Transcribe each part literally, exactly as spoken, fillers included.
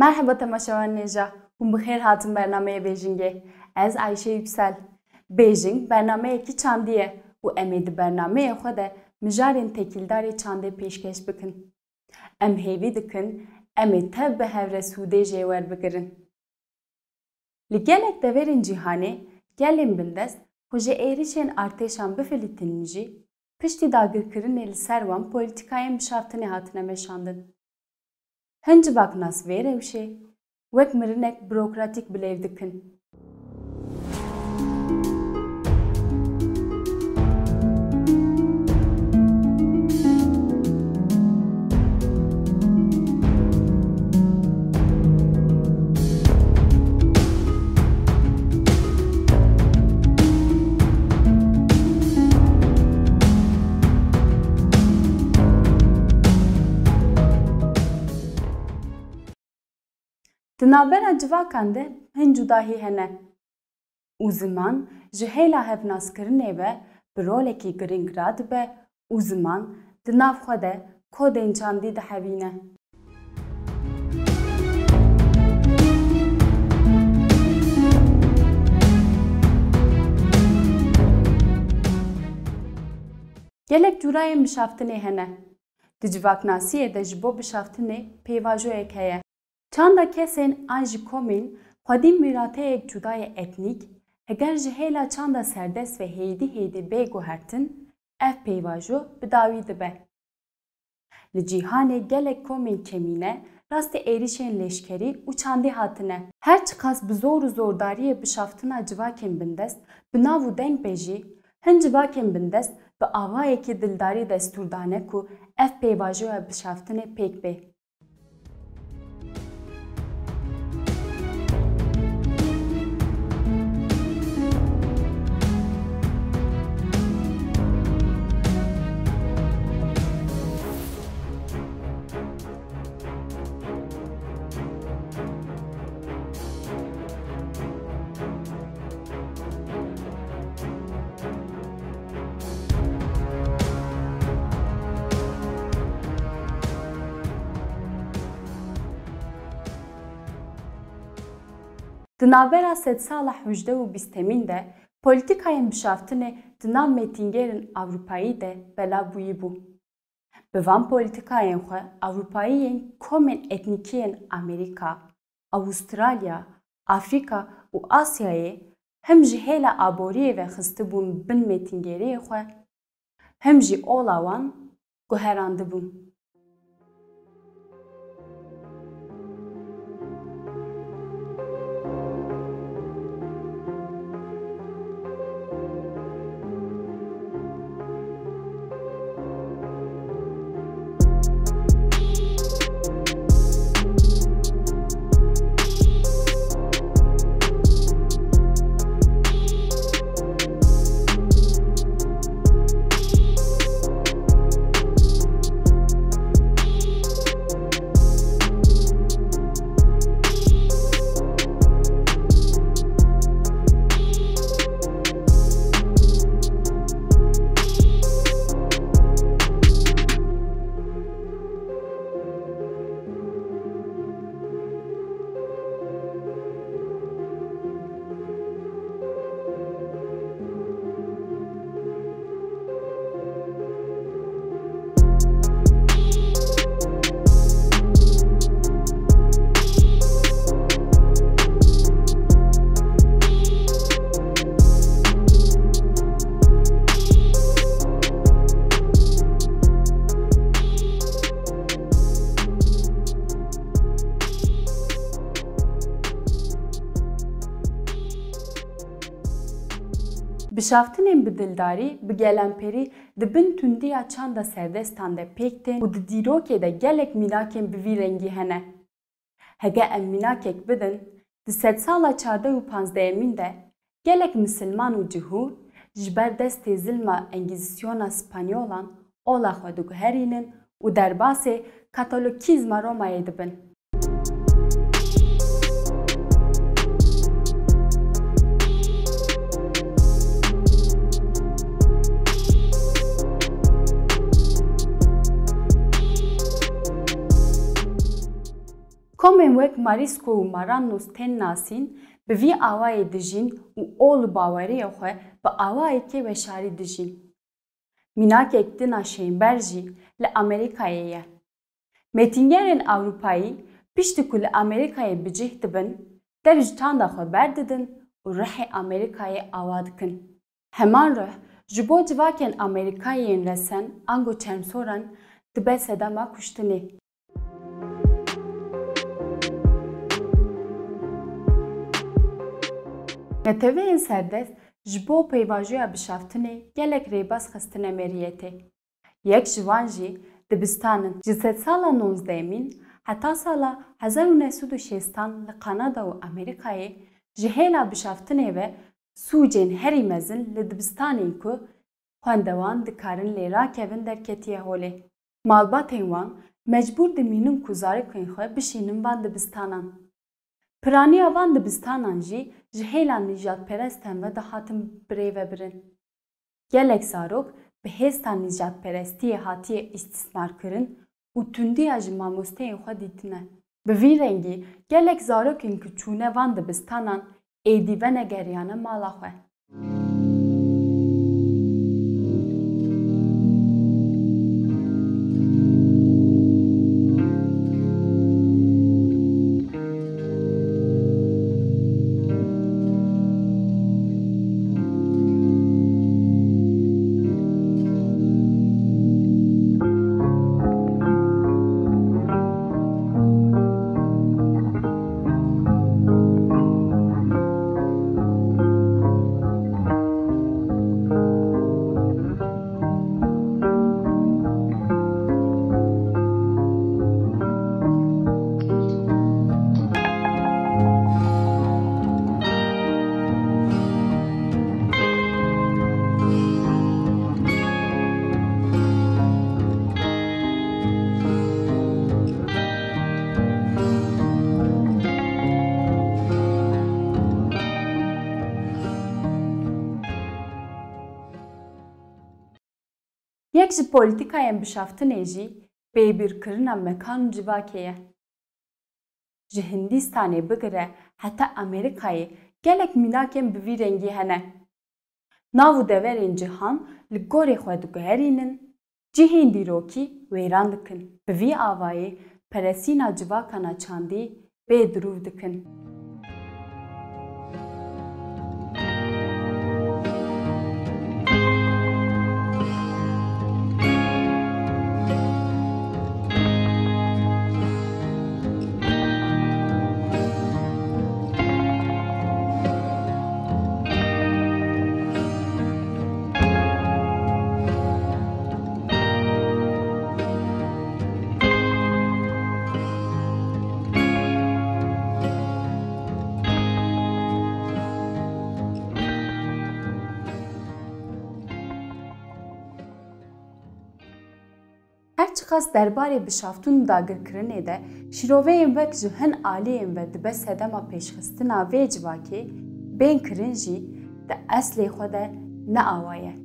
Merheba temaşevanên hêja, hûn bi xêr hatin bernameyê Bêjingê. Ez Ayşe Yüksel. Bêjing bernameyekî çandî ye û em ê di bernameyê xwe de mijarên tekîldarê çandê pêşkêş bikin. Em hêvî dikin, em ê tev bi hev re sûdê jê werbigirin. Li gelek deverên cîhanê, gelên bindest xwe ji êrişên artêşan bifilîtin jî, piştî dagirkirinê li ser wan polîtîkayên bişaftinê hatine meşandin. Hin civaknas vê rewşê wek mirinek burokratîk bilêv dikin. Di navbera civakan de hin cudahî hene û ziman ji hêla hevnaskirinê ve bi rolekî girîng radibe û ziman di nav xwe de kodên çandî dihevîne. Gelek cûrayên bişaftinê hene. Di civaknasiyê de ji bo bişaftinê pêvajoyek heye. Çanda kesên an jî komên xwedî mîrateyek cuda ye etnîk, heger ji hêla çanda serdest ve hêdî hêdî bê guhertin, ev pêvajo bi dawî dibe. Li cîhanê gelek komên kemîne rastî êrişên leşkerî û çandî hatine. Her çiqas bi zor û zordariyê bişaftina civakên bindest bi nav û deng be jî, hin civakên bindest bi awayekî dildarî destûr dane ku ev pêvajoya bişaftinê pêk bê. Di navbera sedsala hejdeh û bîstemîn de polîtîkayên bişaftinê di nav mêtingêrên Ewropayî de belav bûyî bû. Bi van polîtîkayên xwe Ewropayiyên komên etnîkî yên Amerîka, Avustralya, Afrîka û Asyayê him ji hêla aboriyê ve xistibûn bin mêtingêriyê xwe, him jî ola wan guherandibûn. Bişaftinên bi dildarî, bi gelemperî di bin tundiya çanda serdestan de pêk tên û di dîrokê de gelek mînakên bi vî rengî hene. Hege em mînakek bidin, di sedsala çardeh û panzdehemîn de gelek misilman û cihûr ji ber destê zilma Engîzîsyona Spanyolan ola xwe diguherînin û derbasê Katolîkîzma Romayê dibin. Komên Wek Marisco û Marannos tên nasîn, bi vî awayê dijîn û ol û baweriyê xwe bi awayekê weşarî dijîn. Mînakek din a şênber jî li Amerîkayê ye. Mêtingerên Ewropayî piştî ku li Amerîkayê bi cih dibin, dev ji çanda xwe berdidin û rihê Amerîkayê awa dikin. Heman rih ji bo civakên Amerîkayê yên resen ango çermsoran dibe sedema kuştinê. Neteweyên serdest ji bo pêvajoya bişaftinê gelek rêbaz xistine meriyetê. Yek ji wan jî dibistan in. Ji sedsala nozdehemîn heta sala hezar û neh sed û şêstan li Kanada û Amerîkayê ji hêla bişaftinê ve sûcên herî mezin li dibistanên ku xwendewan dikarin lê rakevin derketiye holê. Malbatên wan mecbûr dimînin ku zarokên xwe bişînin van dibistanan. Piraniya van dibistanan jî ji hêla nîjadperestan ve dihatin birêvebirin. Gelek zarok bi hêsta nîjadperestiyê hatiye îstismarkirin û tundiya ji mamosteyên xwe dîtine. Bi vî rengî gelek zarokên ku çûne van dibistanan êdî venegeriyane mala xwe. Yek ji polîtîkayên bişaftinê jî bêbîrkirina mekan û civakê ye. Ji Hindîstanê bigire heta Amerîkayê gelek mînakên bi vî rengî hene. Nav û deverên cihan li gorî xwe diguherînin, cihên dîrokî wêran dikin. Bi vî avayî peresîna civakana çandî bê dirûv dikin. Her çiqas derbarê bişaftin û dagirkirinê de şîroveyên wek ji hin aliyên ve dibe sedema pêşxistina vê civakê, bên kirin jî di eslê xwe de ne awa ye.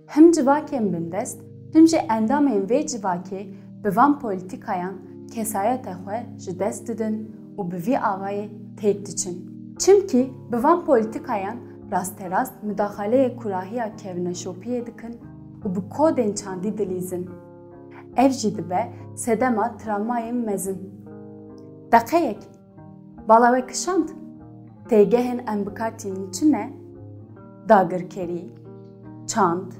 Him civakên bindest, him jî endamên vê civakê bi van polîtîkayan kesayeta xwe ji dest didin û bi vî avayê têk diçin. Çimkî bi van polîtîkayan rasterast mudaxaleyê kurahiya kevneşopiyê dikin û bi kodên çandî dilîzin. Ev jî dibe sedema travmayên mezin. Deqeyek, bala we kişand. Têgehên em bi kar tînin çi ne? Dagirkerî, çand,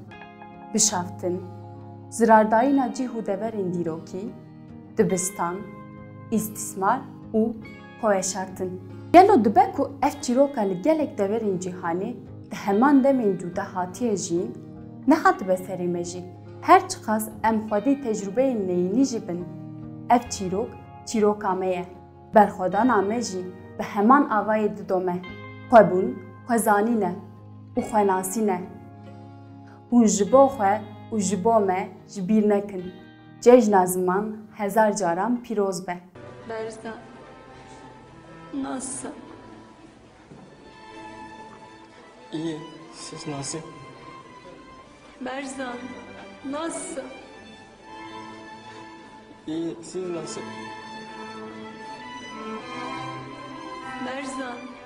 bişaftin, zirardayîna cih û deverên dîrokî, dibistan, îstîsmar û xweveşartin. Gelo dibe ku ev çîroka li gelek deverên cîhanê di heman demên cuda hatiye jiyîn, nehatibe serê me jî? Her çiqas em xwedî tecrûbeyên neyînî jî bin, ev çîrok, çîroka me ye. Berxwedana me jî bi heman avayê didome. Xwebûn, xwezanîn e û xwenasîn e. Hûn ji bo xwe û ji bo me ji bîr nekin. Cejna ziman hezar caran pîroz be. Berzan, nasıl? İyi, siz nasıl? Berzan, nasıl? İyi, siz nasıl? Berzan,